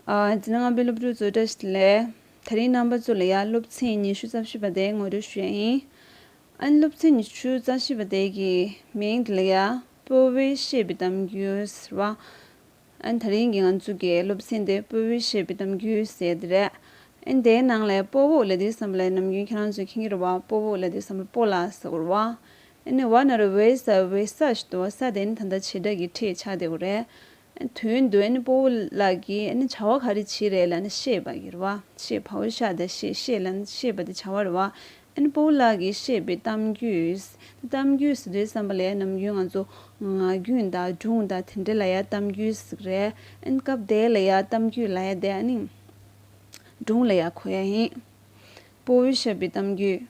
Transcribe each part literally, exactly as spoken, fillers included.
ཨ། འཛིན་གྲྭ་ལྔ་པའི་སློབ་ཕྲུག་ཚོ་བཀྲ་ཤིས་བདེ་ལེགས། དེ་རིང་རྣམ་པ་ཚོ་ལ་ཡ་སློབ་ཚན་ཉི་ཤུ་རྩ་བཞི་པ་དེ་ངོ་སྤྲོད་ཞུ་ཡ་ཡིན། ཨ་ནི་སློབ་ཚན་ཉི་ཤུ་རྩ་བཞི་པ་དེ་གི་མིང་དེ་ལ་ཡ་སྤོ་བོས་བཤད་པའི་གཏམ་རྒྱུད་ཟེར་བ། ཨ་ནི་དེ་རིང་གི་ང་ཚོ་གི་སློབ་ཚན་དེ་སྤོ་བོས་བཤད་པའི་གཏམ་རྒྱུད་ཟེར་དེ་རེད། ཨ་ནི་དེའི་ནང་ལ་སྤོ་བོ་ལབ་དུས་ཙམ་པ་ལ་ནམ་རྒྱུན་ཁྱེད་རང་ཚོས་མཁྱེན་གྱི་རེད་བ། སྤོ་བོ་ལབ་དུས་ཙམ་པ་སྤོ་ལགས་ཟེར་གྱི་རེད་བ། ཨ་ནི་བ་ན་རོ་བའི་ས་བའི་ས་ཞིག་འདུག་བ། ས་དེ་ནི་ད་ལྟ་བྱེ་བྲག་གི་ཕྲད་ཆགས་བསྡད་ཡོད་རེད། དོན་དུ་ཨ་ནི་སྤོ་བོ་ལགས་ཀྱིས་ཨ་ནི་བྱ་བ་ག་རེ་བྱེད་རེད་ལབ་ན་བཤད་པ་གི་རེད་བ། བཤད། བའོ་ཤ་དང་བཤད། བཤད་ལབ་ན་བཤད་པ་དེ་བྱ་བ་རེད་བ། ཨ་ནི་སྤོ་བོ་ལགས་ཀྱིས་བཤད་པའི་གཏམ་རྒྱུད། གཏམ་རྒྱུད་ཟེར་དུས་ཙམ་པ་ལ་ནམ་རྒྱུན་ང་ཚོ་ངག་རྒྱུན་དང་སྒྲུང་དང་དེ་འདྲ་ལ་ཡ་གཏམ་རྒྱུད་ཟེར་གི་རེད། ཨ་ནི་སྐབས་དེ་ལ་ཡ་གཏམ་རྒྱུད་ལབ་ཡ་དེ་ཨ་ནི་སྒྲུང་ལ་ཡ་གོ་ཡ་ཡིན། སྤོ་བོས་བཤད་པའི་གཏམ་རྒྱུད།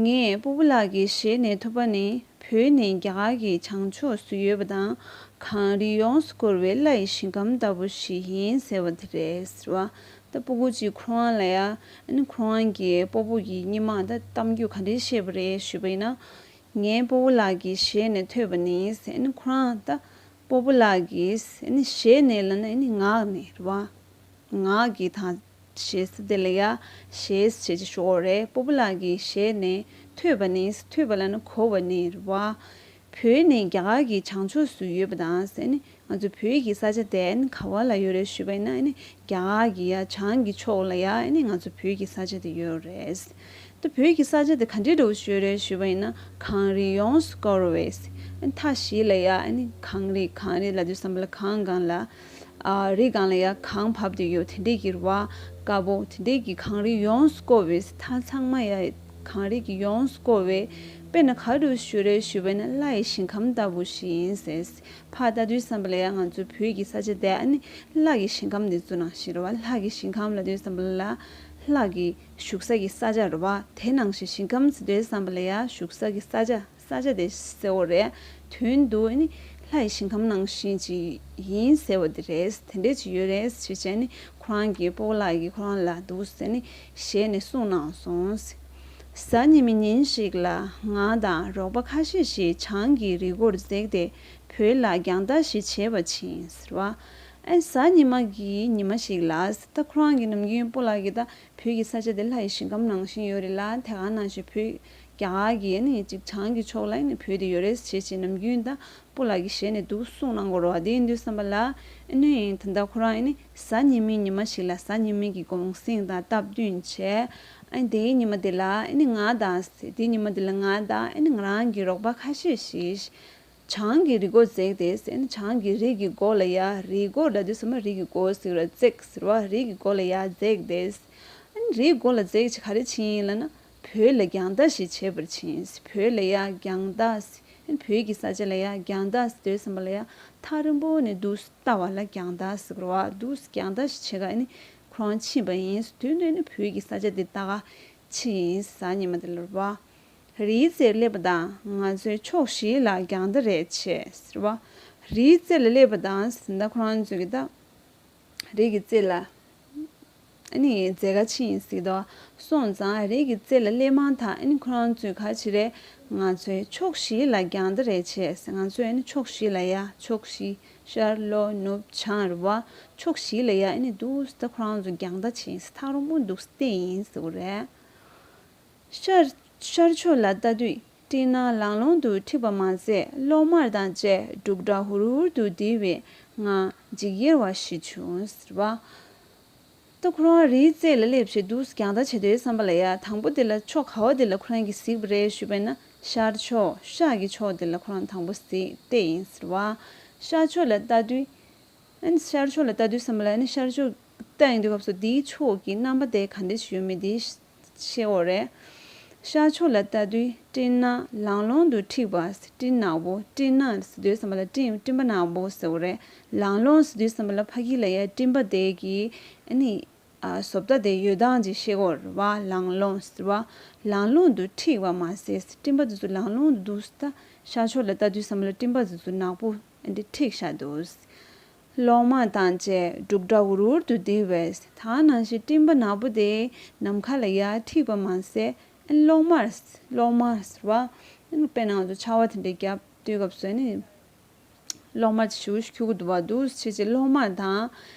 ངས་སྤོ་བོ་ལགས་ཀྱི་ཞལ་ནས་ཐོས་པ་ནི། བོད་ནི་རྒྱ་གར་གྱི་བྱང་ཕྱོགས་སུ་ཡོད་པ་དང་། གངས་རི་ཡོངས་སུ་བསྐོར་བའི་ལྷ་ཡི་ཞིང་ཁམས་ལྟ་བུ་ཞིག་ཡིན་ཟེར་བ་དེ་རེད་ཟེར་བ། ད་སྤུ་གུ་གཅིག་ཁོ་རང་ལ་ཡ། ཨ་ནི་ཁོ་རང་གི་སྤོ་བོ་གི་སྔོན་མ་ད་གཏམ་རྒྱུད་ག་འདྲས་བཤད་པ་རེད་ཞུས་པ་ཡིན་ན། ངས་སྤོ་བོ་ལགས་ཀྱི་ཞལ་ནས་ཐོས་པ་ནི་ཟེར། ཨ་ནི་ཁོ་རང་ད་སྤོ་བོ་ལགས་ཀྱིས་ཨ་ནི་ཞལ་ནས་ལབ་ན་ཨ་ནི་ངག་ནས་རེད་བ། ངག་གི་དང་། ཞེས་དེ་ལ་ཡ་ཞེས་བྱས་ཀྱི་ཞོག་རེད། སྤོ་བོ་ལགས་ཀྱི་ཞལ་ནས་ཐོས་པ་ནི། ཐོས་པ་ལབ་ན་གོ་བ་ནི་རེད་བ། བོད་ནི་རྒྱ་གར་གྱི་བྱང་ཕྱོགས་སུ་ཡོད་པ་དང་ཟེར་ནི། ང་ཚོ་བོད་ཀྱི་ས་ཆ་དེ་ནི་ག་བ་ལ་ཡོད་རེད་ཞུས་པ་ཡིན་ན། ཨ་ནི་རྒྱ་གར་གྱི་ཡ་བྱང་གི་ཕྱོགས་ལ་ཡ་ཨ་ནི་ང་ཚོ་བོད་ཀྱི་ས་ཆ་དེ་ཡོད་རེད། ད་བོད་ཀྱི་ས་ཆ་དེ་ག་འདྲའི་འདྲ་བོ་ཞིག་ཡོད་རེད་ཞུས་པ་ཡིན་ན། གངས་རི་ཡོངས་སུ་བསྐོར་བའི། ཨ་ནི་མཐའ་བཞི་ལ་ཡ་ཨ་ནི་གངས་རི། གངས་རི་ལབ་དུས་ཙམ་པ་ལ་གངས་སྒང་ལ། ཨ། རི་སྒང་ལ་ཡ་གངས་བབས་ཏེ་ཡོད། དེ་འདྲས་ཀྱི་རེད་བ། དཀར་པོ་དེ་འདྲས་ཀྱི་གངས་རི་ཡོངས་སུ་བསྐོར་བའི་མཐའ་ཚང་མ་ཡ་གངས་རི་གིས་ཡོངས་སུ་བསྐོར་བའི། དཔེར་ན་ག་རེ་ཞུ་རེད་ཞུས་པ་ཡིན་ན། ལྷ་ཡི་ཞིང་ཁམས་ལྟ་བུ་ཞིག་ཡིན་ཟེར། ཕར་ལྟ་དུས་ཙམ་པ་ལ་ཡ་ང་ཚོའི་བོད་ཀྱི་ས་ཆ་དེ་ཨ་ནི་ལྷ་ཡི་ཞིང་ཁམས་དེ་ཚོ་ནང་བཞིན་རེད་བ། ལྷ་ཡི་ཞིང་ཁམས་ལབ་དུས་ཙམ་པ་ལ་ལྷ་གི་བཞུགས་ས་ཀྱི་ས་ཆ་རེད་བ། དེ་ནང་བཞིན་ཞིང་ཁམས་ཟེར་དུས་ཙམ་པ་ལ་ཡ་བཞུགས་ས་ཀྱི་ས་ཆ། ས་ཆ་དེ་ཟེར་བ་རེད། དོན་དུ་ནི་ལྷ་ཡི་ཞིང་ཁམས་ནང་བཞིན་ཅིག་ཡིན་ཟེར་བ་དེ་རེད། དེ་འདྲས་ཅིག་ཡོད་རེད་ཟེར་བྱས་ནི་ཁོ་རང་གི་སྤོ་བོ་ལགས་ཀྱིས་ཁོ་རང་ལ་འདུག་ཟེར་ནི་ཞལ་ནས་གསུངས་གནང་སོང་། གཟའ་ཉི་མའི་ཉིན་ཞིག་ལ་ང་དང་རོགས་པ་ཁ་ཤས་ཤིག་བྱང་གི་རི་མགོར་འཛེགས་ཏེ་བོད་ལ་རྒྱང་ལྟ་ཞིག་བྱེད་པར་ཕྱིན་ཟེར་བ། ཨ། གཟའ་ཉི་མ་གི་ཉི་མ་ཞིག་ལ། ད་ཁོ་རང་གི་ནམ་རྒྱུན་སྤོ་ལགས་ཀྱིས་ད། བོད་ཀྱི་ས་ཆ་དེ་ལྷ་ཡི་ཞིང་ཁམས་ནང་བཞིན་ཡོད་རེད་ལ། དེ་ག་ནང་བཞིན་བོད་རྒྱ་གར་གྱི་ནི་ཅིག་བྱང་གི་ཕྱོགས་ལ་ནི་བོད་དེ་ཡོད་རེད་ཟེར་བྱས་ནམ་རྒྱུན་ད་སྤོ་ལགས་ཀྱི་ཞལ་ནས་འདུག་གསུངས་གནང་གི་རེད་བ། དེ་ཡིན་དུས་ཙམ་པ་ལ་ནི་ད་ལྟ་ཁོ་རང་ནི་གཟའ་ཉི་མའི་ཉི་མ་ཞིག་ལ་གཟའ་ཉི་མའི་གི་གུང་གསེང་དང་སྟབས་བསྟུན་བྱས། ཨ་ནི་དེའི་ཉི་མ་དེ་ལ་ནི་ང་དང་། དེའི་ཉི་མ་དེ་ལ་ང་དང་ནི་ང་རང་གི་རོགས་པ་ཁ་ཤས་ཤིག་བྱང་གི་རི་མགོ་འཛེགས་ཏེ་ཟེར་ནི། བྱང་གི་རི་གི་མགོ་ལ་ཡ། རི་མགོ་ལབ་དུས་ཙམ་པ་རི་གི་མགོ་ཟེར་བ་འཛེགས་ཟེར་བ། རི་གི་མགོ་ལ་ཡ་འཛེགས་ཏེ། ཨ་ནི་རི་མགོ་ལ་འཛེགས་བྱས་ག་རེ་བྱས་ཡིན་ལབ་ན། བོད་ལ་རྒྱང་ལྟ་ཞིག་བྱེད་པར་ཕྱིན། བོད་ལ་ཡ་རྒྱང་ལྟ་ཟེར། ཨ་ནི་བོད་ཀྱི་ས་ཆ་ལ་ཡ་རྒྱང་ལྟ་ཟེར་དུས་ཙམ་པ་ལ་ཡ་ཐག་རིང་པོ་ནས་འདུག་ལྟ་བ་ལ་རྒྱང་ལྟ་ཟེར་བ། འདུག་རྒྱང་ལྟ་ཞིག་བྱེད་ག་ཨ་ནི་ཁོ་རང་ཕྱིན་པ་ཡིན། དུས་ནས་ནི་བོད་ཀྱི་ས་ཆ་དེ་ལྟ་ག་ཕྱིན་ཡིན། གཟའ་ཉི་མ་དེ་ལ་རེད་བ། རིའི་རྩེར་སླེབས་པ་དང་ང་ཚོས་ཕྱོགས་བཞི་ལ་རྒྱང་ལྟ་རེ་བྱས་ཟེར་བ། རིའི་རྩེ་ལ་སླེབས་པ་དང་ཟེར་ད་ཁོ་རང་ཚོས་ཀྱི་ད་རི་གི་རྩེ་ལ་ཨ་ནི་འཛེག་ག་ཕྱིན་ཟེར་དོ། སོང་ཙང་རི་གི་རྩེ་ལ་སླེབས་མ་ཐག་ཨ་ནི་ཁོ་རང་ཚོས་ག་བྱེད་རེད། ང་ཚོས་ཕྱོགས་བཞི་ལ་རྒྱང་ལྟ་རེ་བྱས་ཟེར། ང་ཚོས་ཨ་ནི་ཕྱོགས་བཞི་ལ་ཡ། ཕྱོགས་བཞི། ཤར་ལྷོ་ནུབ་བྱང་རེད་བ། ཕྱོགས་བཞི་ལ་ཡ་ཨ་ནི་འདུག་སེ་ད་ཁོ་རང་ཚོ་རྒྱང་ལྟ་བྱས་ཟེར། ཐག་རིང་པོ་འདུག་སེ་བལྟས་ཡིན་ཟེར་བ་རེད། ཤར། ཤར་ཕྱོགས་ལ་ལྟ་དུས་སྤྲིན་ནག་ལང་ལོང་དུ་འཁྲིགས་པ་མ་ཟད། གློག་དམར་དང་བཅས་འབྲུག་སྒྲ་ཧུར་ཧུར་དུ་ལྡིར་བས་ང་འཇིགས་ཡེར་བ་ཞིག་བྱུང་ཟེར་བ། ད་ཁོ་རང་རིའི་རྩེ་ལ་སླེབས་བྱས་འདུག་སེ་རྒྱང་ལྟ་བྱེད་དུས་ཙམ་པ་ལ་ཡ། དང་པོ་དེ་ལ་ཕྱོགས་ག་བ་དེ་ལ་ཁོ་རང་གིས་གཟིགས་པ་རེད་ཞུས་པ་ཡིན་ན། ཤར་ཕྱོགས། ཤར་གྱི་ཕྱོགས་དེ་ལ་ཁོ་རང་དང་པོ་གཟིགས་བལྟས་ཡིན་ཟེར་བ། ཤར་ཕྱོགས་ལ་ལྟ་དུས། ཨ་ནི་ཤར་ཕྱོགས་ལ་ལྟ་དུས་ཙམ་པ་ལ་ཨ་ནི་ཤར་ཕྱོགས་ལྟ་ཡོང་དུས་སྐབས་སུ་དེའི་ཕྱོགས་ཀྱི་རྣམ་པ་དེ་ག་འདྲ་ཞིག་ཡོད་མེད་དེ་ཤེས་འོ་རེད། ཤར་ཕྱོགས་ལ་ལྟ་དུས་སྤྲིན་ནག་ལང་ལོང་དུ་འཁྲིགས་པ། སྤྲིན་ནག་པོ། སྤྲིན་ནག་ཟེར་དུས་ཙམ་པ་ལ་སྤྲིན། སྤྲིན་པ་ནག་པོ་ཟེར་བ་རེད། ལང་ལོང་ཟེར་དུས་ཙམ་པ་ལ་ཕ་གི་ལ་ཡ་སྤྲིན་པ་དེ་གི་ཨ་ནི། ཨ། བཟོ་ལྟ་དེ་ཡོད་སྟངས་ཅིག་ཤེས་འོ་རེད་བ། ལང་ལོང་ཟེར་བ། ལང་ལོང་དུ་འཁྲིགས་པ་མ་ཟད། སྤྲིན་པ་དེ་ཚོ་ལང་ལོང་དུ་འདུག་སེ་ད་ཤར་ཕྱོགས་ལ་ལྟ་དུས་ཙམ་པ་ལ་སྤྲིན་པ་དེ་ཚོ་ནག་པོ་ཨ་འདྲ་འཁྲིགས་བཞག་འདུག་གློག་དམར་དང་བཅས་འབྲུག་སྒྲ་ཧུར་ཧུར་དུ་ལྡིར་བས། ད་ནང་བཞིན་སྤྲིན་པ་ནག་པོ་དེ་ནམ་མཁའ་ལ་ཡར་འཁྲིགས་པ་མ་ཟད། གློག་དམར། གློག་དམར་ཟེར་བ། དཔེར་ན་ང་ཚོ་ཆར་པ་དེ་འདྲ་བརྒྱབ་དུས་སྐབས་སུ་ནི་གློག་དམར་ཞེ་པོ་ཞིག་འཁྱུག་གི་འདུག་བ། འདུག་སེ་བྱས་བྱས་གློག་དམར་དང་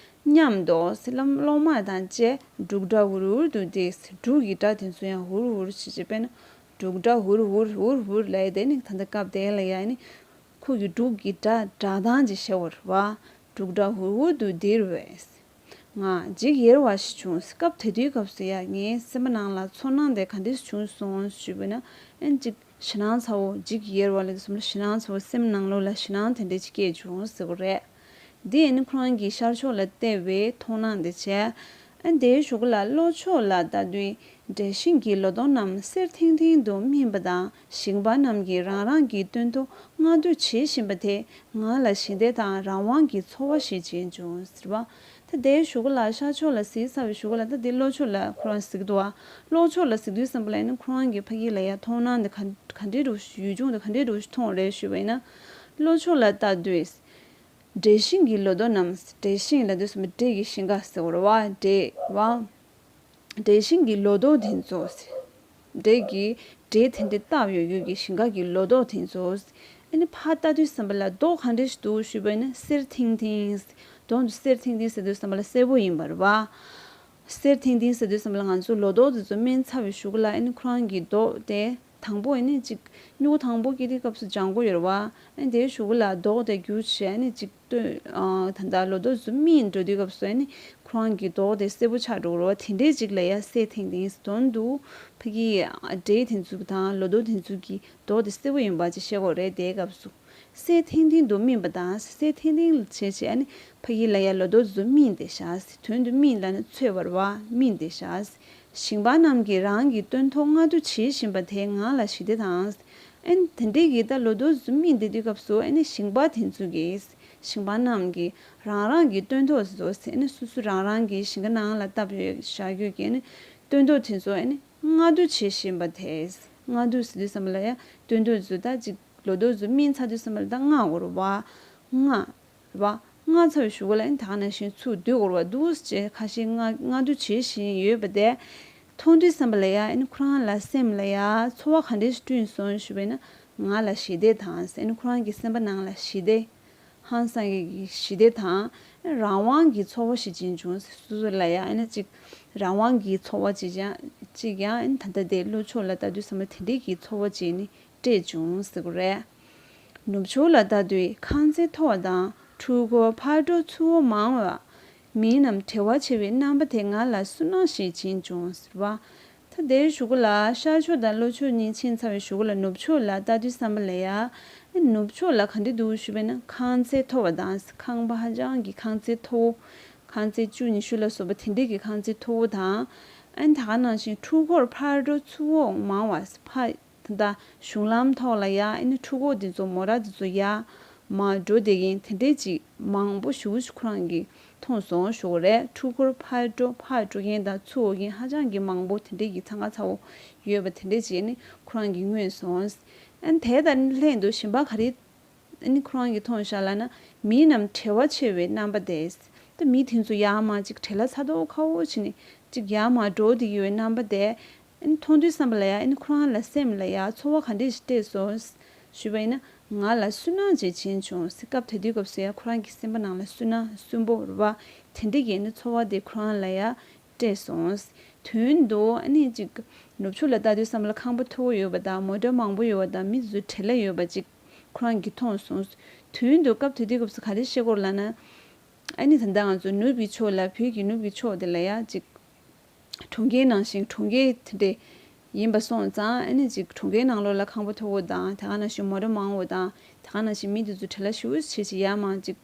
མཉམ་དུ་སེ་ལམ་གློག་དམར་དང་བཅས་འབྲུག་སྒྲ་འུར་འུར་དུ་ལྡིར། འབྲུག་གི་སྒྲ་དེ་ཚོ་ཡང་འུར་འུར་བྱེད་ཅེས་པས་ན། འབྲུག་སྒྲ་འུར་འུར་འུར་འུར་ལབ་ཡ་དེ་ནི་ད་ལྟ་སྐབས་དེ་ལ་ཡ་ནི་ཁོ་གི་འབྲུག་གི་སྒྲ་སྒྲ་གདངས་ཀྱི་ཤེས་པར་བ། འབྲུག་སྒྲ་འུར་འུར་དུ་ལྡིར་བས། ང་འཇིགས་ཡེར་བ་ཞིག་བྱུང་། སྐབས་དེ་དུས་སྐབས་སུ་ཡ་ངའི་སེམས་པ་ནང་ལ་ཚོར་སྣང་དེ་ག་འདྲས་བྱུང་སོང་ཞུས་པས་ན། ཨན་ཅིག་ཞེད་སྣང་ཚ་བོ། འཇིགས་ཡེར་བ་ལས་སོམ་ལ་ཞེད་སྣང་ཚ་བོ། སེམས་ནང་ལོགས་ལ་ཞེད་སྣང་དེ་འདྲས་ཅིག་སྐྱེས་བྱུང་ཟེར་གོ་རེད། འདི་ཨ་ནི་ཁོ་རང་གི་ཤར་ཕྱོགས་ལ་བལྟས་པའི་མཐོང་སྣང་དེ་བྱས། ཨ་ནི་དེའི་གཞུག་ལ་ལྷོ་ཕྱོགས་ལ་ལྟ་དུས་འབྲས་ཞིང་གི་ལོ་ཏོག་རྣམས་སེར་ཐིང་ཐིང་དུ་སྨིན་པ་དང་། ཞིང་པ་རྣམས་ཀྱིས་རང་རང་གི་སྟོན་ཐོག་བརྔ་བསྡུ་བྱེད་བཞིན་པ་དེས་ང་ལ་ཞི་བདེ་དང་རང་དབང་གི་ཚོར་བ་ཞིག་སྦྱིན་བྱུང་ཟེར་བ། ད་དེའི་གཞུག་ལ་ཤར་ཕྱོགས་ལ་གཟིགས་ཚར་བའི་གཞུག་ལ་ད་དེ་ལྷོ་ཕྱོགས་ལ་ཁོ་རང་གཟིགས་འདུག་བ། ལྷོ་ཕྱོགས་ལ་གཟིགས་དུས་ཙམ་པ་ལ་ཨ་ནི་ཁོ་རང་གི་ཕ་གི་ལ་ཡ་མཐོང་སྣང་དེ་ག་ག་འདྲའི་འདྲ་བོ་ཞིག་ཡུལ་ལྗོངས་དེ་ག་འདྲའི་འདྲ་བོ་ཞིག་མཐོང་རེད་ཞུས་པ་ཡིན་ན། ལྷོ་ཕྱོགས་ལ་ལྟ་དུས། འབྲས་ཞིང་གི་ལོ་ཏོག་རྣམས། འབྲས་ཞིང་ལ་དུས་སུ་འབྲས་ཀྱི་ཞིང་ཁ་ཟེར་བ་རེད་བ། འབྲས་བ། འབྲས་ཞིང་གི་ལོ་ཏོག་དེ་ཚོ། འབྲས་ཀྱི་འབྲས་དེ་འདྲ་བཏབ་ཡོད་ཡོད་ཀྱི་ཞིང་ཁ་གི་ལོ་ཏོག་དེ་ཚོ། ཨ་ནི་ཕར་ལྟ་དུས་ཙམ་པ་ལ་མདོག་ག་འདྲ་ཞིག་འདུག་ཞུས་པ་ཡིན་ན་སེར་ཐིང་ཐིང་། མདོག་འདི་སེར་ཐིང་ཐིང་ཟེར་དུས་ཙམ་པ་ལ་སེར་པོ་ཡིན་པ་རེད་བ། སེར་ཐིང་ཐིང་ཟེར་དུས་ཙམ་པ་ལ་ང་ཚོ་ལོ་ཏོག་དེ་ཚོ་སྨིན་ཚར་བའི་གཞུག་ལ་ཨ་ནི་ཁོ་རང་གི་མདོག་དེ། དང་པོ་ཨ་ནི་ཅིག་སྨྱུ་གུ་དང་པོ་སྐྱེ་དུས་སྐབས་སུ་ལྗང་གུ་ཡོད་རེད་བ། ཨ་ནི་དེའི་གཞུག་ལ་མདོག་དེ་འགྱུར་བྱས་ཨ་ནི་ཅིག་སྟོན། ཨ་ད་ལྟ་ལོ་ཏོག་ཚོ་སྨིན་འགྲོ་དུས་སྐབས་སུ་ཨ་ནི་ཁོ་རང་གི་མདོག་དེ་སེར་པོ་ཆགས་འགྲོ་གི་རེད་བ། དེ་འདྲའི་ཅིག་ལ་ཡ་སེར་ཐིང་ཐིང་དོན་དུ་ཕ་གི་འབྲས་དེ་ཚོ་དང་ལོ་ཏོག་དེ་ཚོ་གི་མདོག་དེ་སེར་པོ་ཡིན་པ་ཅིག་བཤད་དགོས་རེད་དེའི་སྐབས་སུ། སེར་ཐིང་ཐིང་དུ་སྨིན་པ་དང་སེར་ཐིང་ཐིང་ལ་བྱས་བྱས་ཨ་ནི་ཕ་གི་ལ་ཡ་ལོ་ཏོག་ཚོ་སྨིན་ཏེ་བཞག་དོན་དུ་སྨིན་ལ་ནི་ཚོས་པ་རེད་བ། སྨིན་ཏེ་བཞག་ཞིང་པ་རྣམས་ཀྱིས་རང་གི་སྟོན་ཐོག་བརྔ་བསྡུ་བྱེད་བཞིན་པ་དེས་ང་ལ་ཞི་བདེ་དང་། ཨ་ནི་དེ་འདྲའི་གི་ད་ལོ་ཏོག་ཚོ་སྨིན་བསྡད་དུས་སྐབས་སུ་ཨ་ནི་ཞིང་པ་དེ་ཚོ་གིས་ཞིང་པ་རྣམས་ཀྱིས་རང་རང་གི་སྟོན་ཐོག་ཚོ་ཨ་ནི་སོ་སོ་རང་རང་གི་ཞིང་ཁ་ནང་ལ་བཏབ་ཡོད་བཞག་ཡོད་ཀྱི་ཨ་ནི་སྟོན་ཐོག་དེ་ཚོ་ཨ་ནི་བརྔ་བསྡུ་བྱེད་བཞིན་པ་དེས། བརྔ་བསྡུ་ཟེར་དུས་ཙམ་པ་ལ་ཡ་སྟོན་ཐོག་ཚོ་ད་ཅིག་ལོ་ཏོག་ཚོ་སྨིན་ཚར་དུས་ཙམ་པ་ལ་ད་བརྔ་དགོས་རེད་བ། བརྔ། རེད་བ། བརྔ་ཚར་བའི་གཞུག་གུ་ལ་ཨ་ནི་ད་ག་ནང་བཞིན་ཚུར་བསྡུ་དགོས་རེད་བ། འདུག་སེ་ཁ་ཤས་བརྔ་བསྡུ་བྱེད་བཞིན་ཡོད་པ་དེ་མཐོང་དུས་ཙམ་པ་ལ་ཡ་ཨ་ནི་ཁོ་རང་ལ་སེམས་ལ་ཡ་ཚོར་བ་ག་འདྲས་ཤིག་བསྐྲུན་སོང་ཞུས་པ་ཡིན་ན། ང་ལ་ཞི་བདེ་དང་ཨ་ནི་ཁོ་རང་གི་སེམས་པ་ནང་ལ་ཞི་བདེ། ཧང་སང་གི་ཞི་བདེ་དང་རང་དབང་གི་ཚོར་བ་ཞིག་སྦྱིན་བྱུང་། སོ་སོ་ལ་ཡ་ཨ་ནི་ཅིག་རང་དབང་གི་ཚོར་བ་ཅིག་ཀྱང་ཅིག་ཡང་ཨ་ནི་ད་ལྟ་དེ་ལྷོ་ཕྱོགས་ལ་ལྟ་དུས་ཙམ་པ་དེ་འདྲས་ཀྱི་ཚོར་བ་ཅིག་ནི། སྤྲད་བྱུང་ཟེར་གྱི་རེད། ནུབ་ཕྱོགས་ལ་ལྟ་དུས་ཁང་བརྩེགས་མཐོ་བ་དང་འཕྲུལ་འཁོར་ཕར་འགྲོ་ཚུར་འོང་མང་བ། མི་རྣམས་བྲེལ་བ་ཆེ་བའི་རྣམ་པ་དེས་ང་ལ་སུན་སྣང་ཞིག་སྦྱིན་བྱུང་ཟེར་བ། ད་དེའི་གཞུག་གུ་ལ་ཤར་ཕྱོགས་དང་ལྷོ་ཕྱོགས་གཉིས་ཕྱིན་ཚར་བའི་གཞུག་གུ་ལ་ནུབ་ཕྱོགས་ལ་ལྟ་དུས་ཙམ་པ་ལ་ཡ། ནུབ་ཕྱོགས་ལ་ག་འདྲ་འདུག་ཞུས་པ་ན་ཁང་བརྩེགས་མཐོ་བ་དང་ཁང་པ་ཧ་ཅང་གི་ཁང་བརྩེགས་མཐོ་བོ། ཁང་བརྩེགས་བཅུ་ཉི་ཤུ་ལ་སོགས་པ་དེ་འདྲས་ཀྱི་ཁང་བརྩེགས་མཐོ་བོ་དང་། ཨ་ནི་ད་ག་ནང་བཞིན་འཕྲུལ་འཁོར་ཕར་འགྲོ་ཚུར་འོང་མང་བ་ཕ། ད་ལྟ་གཞུང་ལམ་ཐོག་ལ་ཡ་ཨ་ནི་འཕྲུལ་འཁོར་འདི་ཚོ་མོ་ཊ་འདི་ཚོ་ཡ་མར་འགྲོ་བསྡད་མཁན་དེ་འདྲས་ཅིག་མང་པོ་ཞེ་པོ་ཅིག་ཁོ་རང་གིས་མཐོང་སོང་ཞུ་གི་རེད། འཕྲུལ་འཁོར་ཕར་འགྲོ་ཕར་འགྲོ་མཁན་དང་ཚུར་འོང་མཁན་ཧ་ཅང་གི་མང་པོ་དེ་འདྲས་ཀྱི་འཚང་ཁ་ཚ་བོ་ཡོད་པ་དེ་འདྲས་ཅིག་ཨ་ནི་ཁོ་རང་གིས་མངོན་སོང་། ཨ་ནི་དེ་དང་ལྷན་དུ་གཞན་པ་ག་རེ་ཨ་ནི་ཁོ་རང་གིས་མཐོང་བཞག་ལབ་ན། མི་རྣམས་བྲེལ་བ་ཆེ་བའི་རྣམ་པ་དེས། ད་མི་དེ་ཚོ་ཡར་མར་ཅིག་བྲེལ་བ་ཚ་མདོག་ཁ་པོ་བྱས་ནས་ཅིག་ཡར་མར་འགྲོ་བསྡད་ཀྱི་ཡོད་རྣམ་པ་དེ། ཨ་ནི་མཐོང་དུས་ཙམ་པ་ལ་ཡ་ཨ་ནི་ཁོ་རང་ལ་སེམས་ལ་ཡ་ཚོར་བ་ག་འདྲས་ཤིག་སྤྲད་སོང་ཞུས་པ་ཡིན་ན། ང་ལ་སུན་སྣང་ཅིག་སྦྱིན་བྱུང་ཟེར། སྐབས་དེ་དུས་སྐབས་སུ་ཡ་ཁོ་རང་གི་སེམས་པ་ནང་ལ་སུན་སྣང་སུན་པོ་རེད་བ། དེ་འདྲས་ཀྱི་ཨ་ནི་ཚོར་བ་དེ་ཁོ་རང་ལ་ཡ་སྤྲད་སོང་། དོན་དུ་ཨ་ནི་ཅིག་ནུབ་ཕྱོགས་ལ་ལྟ་དུས་ཙམ་པ་ལ་ཁང་པ་མཐོ་པོ་ཡོད་པ་དང་མོ་ཊ་མང་པོ་ཡོད་པ་དང་མི་ཚོ་བྲེལ་བ་ཡོད་པ་ཅིག་ཁོ་རང་གིས་མཐོང་སོང་། དོན་དུ་སྐབས་དེ་དུས་སྐབས་སུ་ག་རེ་བཤད་ཀྱི་ཡོད་ལབ་ན། ཨ་ནི་ད་ལྟ་ང་ཚོ་ནུབ་ཀྱི་ཕྱོགས་ལ་བོད་ཀྱི་ནུབ་ཀྱི་ཕྱོགས་དེ་ལ་ཡ་ཅིག་གྲོང་ཁྱེར་ནང་བཞིན་གྲོང་ཁྱེར་དེ་འདྲས་ཡིན་པ་སོང་ཙང་ཨ་ནི་ཅིག་གྲོང་ཁྱེར་ནང་ལོགས་ལ་ཁང་པ་མཐོ་པོ་དང་དེ་ག་ནང་བཞིན་མོ་ཊ་མང་པོ་དང་དེ་ག་ནང་བཞིན་མི་དེ་ཚོ་བྲེལ་བ་ཞེ་པོ་བྱེད་ཅིག་ཡར་མར་ཅིག་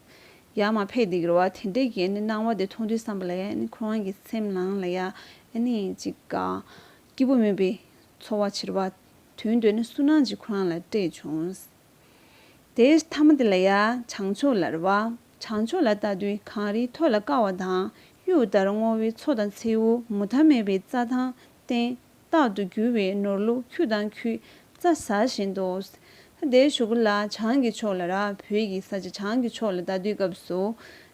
ཡར་མར་ཕེབས་བསྡད་ཀྱི་རེད་བ། དེ་འདྲས་ཀྱི་ཨ་ནི་སྣང་བ་དེ་མཐོང་དུས་ཙམ་པ་ལ་ཡ་ཨ་ནི་ཁོ་རང་གི་སེམས་ནང་ལ་ཡ་ཨ་ནི་ཅིག་ག་སྐྱིད་པོ་མེད་པའི་ཚོར་བ་ཅིག་རེད་བ། དོན་དུ་ཨ་ནི་སུན་སྣང་ཅིག་ཁོ་རང་ལ་སྤྲད་བྱུང་། དེའི་མཐའ་མ་དེ་ལ་ཡ་བྱང་ཕྱོགས་ལ་རེད་བ། བྱང་ཕྱོགས་ལ་ལྟ་དུས་གངས་རིའི་ཐོག་ལ་དཀར་བ་དང་གཡུ་ལྟར་སྔོ་བའི་མཚོ་དང་མཚེའུ། མུ་མཐའ་མེད་པའི་རྩྭ་ཐང་སྟེང་རྟག་ཏུ་རྒྱུ་བའི་ནོར་ལུག་ཁྱུ་དང་ཁྱུས་རྩྭ་ཟ་བཞིན་དུ། ད་དེའི་གཞུག་གུ་ལ་བྱང་གི་ཕྱོགས་ལ་ར་བོད་ཀྱི་ས་ཆ་བྱང་གི་ཕྱོགས་ལ་ལྟ་དུས་སྐབས་སུ་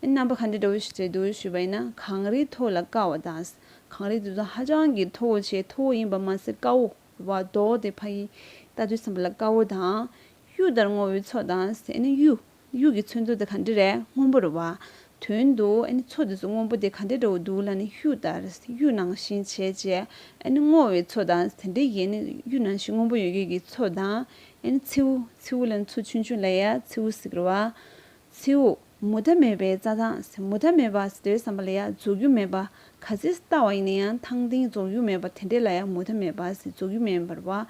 རྣམ་པ་ག་འདྲ་འདྲ་བོ་ཞིག་བྱས་འདུག་ཞུས་པ་ཡིན་ན་གངས་རིའི་ཐོག་ལ་དཀར་བ་དང་། གངས་རི་དེ་ཚོ་ཧ་ཅང་གི་མཐོ་བོ་བྱས་མཐོ་བོ་ཡིན་པ་མ་ཟད་དཀར་བོ་རེད་བ། མདོག་དེ་ཕ་གི་ལྟ་དུས་ཙམ་པ་ལ་དཀར་བོ་དང་། གཡུ་ལྟར་སྔོ་བའི་མཚོ་དང་ཟེར་ནས་གཡུ། གཡུ་གི་ཚོན་མདོག་དེ་ག་འདྲ་རེད། སྔོན་པོ་རེད་བ། དོན་དུ་ཨ་ནི་མཚོ་དེ་ཚོ་སྔོན་པོ་དེ་ག་འདྲ་འདྲ་བོ་འདུག་ལབ་ན་གཡུ་དང་གཡུ་ནང་བཞིན་བྱས་བྱས་ཨ་ནི་སྔོ་བའི་མཚོ་དང་དེ་འདྲའི་ཡས་ནི་གཡུ་ནང་བཞིན་སྔོན་པོ་ཡོད་མཁན་གྱི་མཚོ་དང་ཨ་ནི་མཚེའུ་མཚེའུ་ལབ་ན་མཚོ་ཆུང་ཆུང་ལ་ཡ་མཚེའུ་ཟེར་གི་རེད་བ། མཚེའུ། མུ་མཐའ་མེད་པའི་རྩྭ་ཐང་། མུ་མཐའ་མེད་པ་ཟེར་དུས་ཙམ་པ་ལ་ཡ་རྫོགས་རྒྱུ་མེད་པ། ག་ཚོད་ལྟ་བ་ཡིན་ན་ཡང་ཐང་སྟེང་རྫོགས་རྒྱུ་མེད་པ་དེ་འདྲས་ལ་ཡ་མུ་མཐའ་མེད་པ་ཟེར། རྫོགས་རྒྱུ་མེད་པར་བ།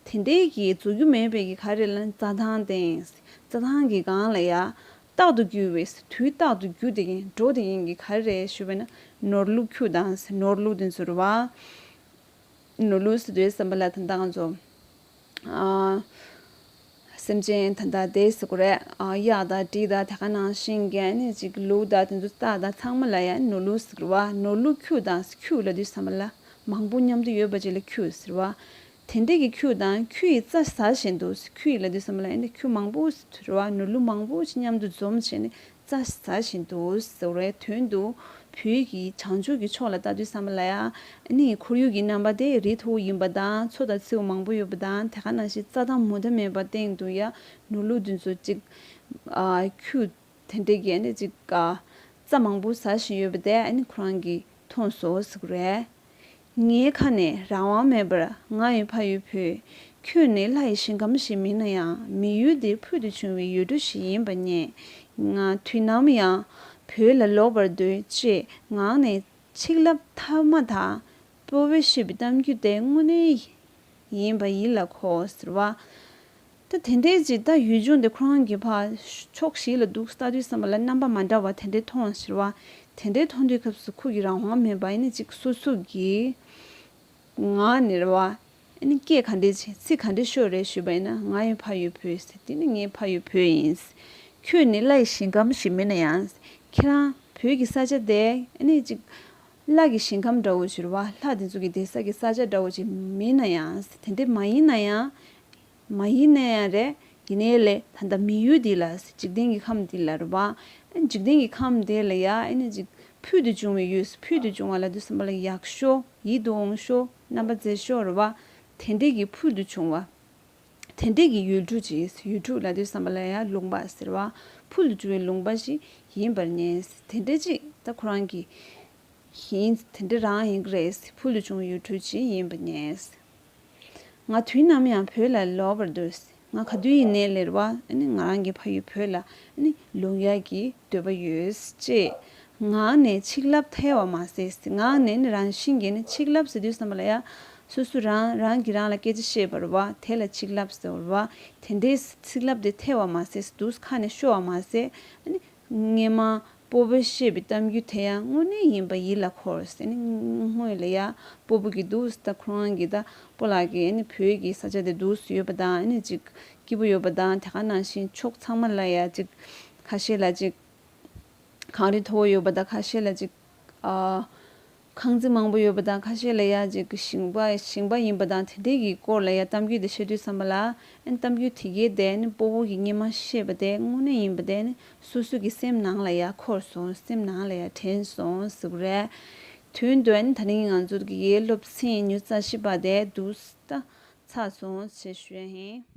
དེ་འདྲས་ཀྱི་རྫོགས་རྒྱུ་མེད་པའི་གི་ག་རེ་ལ་རྩྭ་ཐང་སྟེང་། རྩྭ་ཐང་གི་སྒང་ལ་ཡ། རྟག་ཏུ་རྒྱུ་བའི་དུས་རྟག་ཏུ་རྒྱུ་དེ་ཡིན་འགྲོ་དེ་ཡིན་གི་ག་རེ་རེད་ཞུས་པ་ན་ནོར་ལུག་ཁྱུ་དང་ནོར་ལུག་དེ་ཚོ་རེད་བ། ནོར་ལུག་ཟེར་དུས་ཙམ་པ་ལ་ད་ལྟ་ང་ཚོ། ཨ། སེམས་ཅན་ད་ལྟ་དེ་ཟེར་དགོས་རེད། ཨ། གཡག་དང་འབྲི་དང་དེ་ག་ནང་བཞིན་གྱི་ཨ་ནི་ཅིག་ལུག་དང་དེ་ཚོ་རྟ་དང་ཚང་མ་ལ་ཡང་ནོར་ལུག་ཟེར་བ། ནོར་ལུག་ཁྱུ་དང་ཁྱུ་ལབ་དུས་ཙམ་པ་ལ་མང་པོ་མཉམ་དུ་ཡོད་པ་ཅིག་ལ་ཁྱུ་ཟེར་བ། དེ་འདྲས་ཀྱི་ཁྱུ་དང་ཁྱུ་ཡི་རྩྭ་ཟ་བཞིན་དུ། ཁྱུ་ཡི་ལབ་དུས་ཙམ་པ་ལ་ཨ་ནི་ཁྱུ་མང་པོ་ཟེར་བ། ནོར་ལུག་མང་པོ་ཅིག་མཉམ་དུ་འཛོམས་བྱས་ནས། རྩྭ་ཟ་བཞིན་དུ་ཟེར་བའི་དོན་དུ། བོད་ཀྱི་བྱང་ཕྱོགས་ཀྱི་ཕྱོགས་ལ་ལྟ་དུས་ཙམ་པ་ལ་ཡང་ནི་ཁོར་ཡུག་གི་རྣམ་པ་དེ་རི་མཐོ་པོ་ཡིན་པ་དང་མཚོ་དང་མཚེའུ་མང་པོ་ཡོད་པ་དང་དེ་ག་ནང་བཞིན་རྩྭ་ཐང་མུ་མཐའ་མེད་པ་སྟེང་དུ་ཡང་ནོར་ལུག་དེ་ཚོ་ཅིག་ཨ། ཁྱུ་དེ་འདྲས་ཀྱི་ནི་ཅིག་ཨ། རྩྭ་མང་པོ་ཟ་བཞིན་ཡོད་པ་དེ་ནི་ཁོ་རང་གིས་མཐོང་སོང་ཟེར་གི་རེད། ངའི་ཁ་ནས་རང་དབང་མེད་པར་ང་ཡི་ཕ་ཡུལ་བོད། ཁྱོད་ནི་ལྷ་ཡི་ཞིང་ཁམས་ཤིག་མིན་ན་ཡང་། མི་ཡུལ་འདིར་ཕུལ་དུ་བྱུང་བའི་ཡུལ་གྲུ་ཞིག་ཡིན་པ་ངེས། ང་དུས་ནམ་ཡང་བོད་ལ་ལོག་པར་འདོད་ཅེས་ངག་ནས་ཆིག་ལབ་ཐ་མ་དང་སྤོ་བོས་བཤད་པའི་གཏམ་རྒྱུད་དེ་དངོས་གནས་ཡིན་པ་ཡིད་ལ་འཁོར་ཟེར་བ། ད་དེ་འདྲའི་ཅིག་ད་ཡུལ་ལྗོངས་དེ་ཁོ་རང་གི་ཕར་ཕྱོགས་ཞིག་ལ་འདུག་ལྟ་དུས་ཙམ་པ་ལ་རྣམ་པ་མ་འདྲ་བ་དེ་འདྲའི་མཐོང་ཟེར་བ། དེ་འདྲའི་མཐོང་དུས་སྐབས་སུ་ཁོ་གི་རང་དབང་མེད་པ་ཡིན་ན་ཅིག་སོ་སོ་གི་ངག་ནས་རེད་བ། ཨ་ནི་སྐད་ག་འདྲས་བྱས་ཚིག་ག་འདྲས་ཤོད་རེད་ཞུས་པ་ཡིན་ན་ང་ཡི་ཕ་ཡུལ་བོད་ཟེར། དེ་ནི་ངའི་ཕ་ཡུལ་བོད་ཡིན། ཁྱོད་ནི་ལྷ་ཡི་ཞིང་ཁམས་ཤིག་མིན་ན་ཡང་། ཁྱེད་རང་བོད་ཀྱི་ས་ཆ་དེ་ཨ་ནི་ཅིག་ལྷ་གི་ཞིང་ཁམས་འདྲ་བོ་ཞིག་རེད་བ། ལྷ་དེ་ཚོ་གི་བསྡད་ས་གི་ས་ཆ་འདྲ་བོ་ཅིག་མིན་ན་ཡང་། དེ་འདྲས་མ་ཡིན་ན་ཡང་། མ་ཡིན་ན་ཡང་རེད། ཡིན་ནའི་ལས་ད་ལྟ་མི་ཡུལ་འདི་ལ་འཇིག་རྟེན་གྱི་ཁམས་འདི་ལ་རེད་བ། འཇིག་རྟེན་གྱི་ཁམས་འདི་ལ་ཡ་ཨ་ནི་ཅིག་ཕུལ་དུ་བྱུང་བའི་ཡུལ། ཕུལ་དུ་བྱུང་བ་ལབ་དུས་ཙམ་པ་ལ་ཡག་ཤོས་ཡིད་དུ་འོང་ཤོས་རྣམ་པ་མཛེས་ཤོས་རེད་བ། དེ་འདྲས་ཀྱི་ཕུལ་དུ་བྱུང་བ། དེ་འདྲས་ཀྱི་ཡུལ་གྲུ་ཅིག་ཡུལ་གྲུ་ལབ་དུས་ཙམ་པ་ལ་ཡ་ལུང་པ་ཟེར་བ། ཕུལ་དུ་བྱུང་བའི་ལུང་པ་ཞིག་ཡིན་པར་ངེས། དེ་འདྲས་ཅིག་ད་ཁོ་རང་གི་ཡིན། དེ་འདྲ་རང་ཡིན་གྱི་རེད། ཕུལ་དུ་བྱུང་བའི་ཡུལ་གྲུ་ཅིག་ཡིན་པ་ངེས། ང་དུས་ནམ་ཡང་བོད་ལ་ལོག་པར་འདོད། ང་ག་དུས་ཡིན་ནའི་ལས་རེད་བ། ཨ་ནི་ང་རང་གི་ཕ་ཡུལ་བོད་ལ་ཨ་ནི་ལོག་ཡག་གི་འདོད་པ་ཡོད་ཅེས་ངག་ནས་ཆིག་ལབ་ཐལ་བ་མ་ཟད། ངག་ནས་ནི་རང་བཞིན་གྱིས་ནི་ཆིག་ལབ་ཟེར་དུས་ཙམ་པ་ལ་ཡ་སོ་སོ་རང་རང་གིས་རང་ལ་སྐད་ཆ་བཤད་པ་རེད་བ། དེ་ལ་ཆིག་ལབ་ཟེར་བ་རེད་བ། དེ་འདྲའི་ཆིག་ལབ་དེ་ཐལ་བ་མ་ཟད། འདུག་ཁ་ནས་ཤོར་བ་མ་ཟད། ཨ་ནི། སྔས་མ་སྤོ་བོས་བཤད་པའི་གཏམ་རྒྱུད་དེ་ཡང་དངོས་གནས་ཡིན་པ་ཡིད་ལ་འཁོར་ཟེར་ནས། སྔོན་ལ་ཡ་སྤོ་བོ་གིས་འདུག་ད་ཁོ་རང་གིས་ད་སྤོ་ལགས་ཀྱིས་ཨ་ནི་བོད་ཀྱི་ས་ཆ་དེ་འདུག་ཡོད་པ་དང་། ཨ་ནི་ཅིག་སྐྱིད་པོ་ཡོད་པ་དང་། དེ་ག་ནང་བཞིན་ཕྱོགས་ཚང་མ་ལ་ཡ་ཅིག་ཁ་ཤས་ལ་ཅིག་གངས་རི་མཐོ་བོ་ཡོད་པ་དང་། ཁ་ཤས་ལ་ཅིག་ཨ། ཁང་བརྩེགས་མང་པོ་ཡོད་པ་དང་། ཁ་ཤས་ལ་ཡ་ཅིག་ཞིང་པ་ཞིང་པ་ཡིན་པ་དང་། དེ་འདྲས་ཀྱི་སྐོར་ལ་ཡ་གཏམ་རྒྱུད་དེ་བཤད་དུས་ཙམ་པ་ལ་ཨ་ནི་གཏམ་རྒྱུད་དེ་གའི་དེ་ནི་སྤོ་བོ་གིས་སྔས་མ་བཤད་པ་དེ་དངོས་གནས་ཡིན་པ་དེ་ནི་སོ་སོ་གི་སེམས་ནང་ལ་ཡ་འཁོར་སོང་། སེམས་ནང་ལ་ཡ་དྲན་སོང་ཟེར་གི་རེད། དོན་དུ་ཨ་ནི་ད་རིང་ང་ཚོ་གི་སློབ་ཚན་ཉི་ཤུ་རྩ་བཞི་པ་དེ་འདུག་ད་ཚར་སོང་ཞེས་ཞུ་ཡ་ཡིན།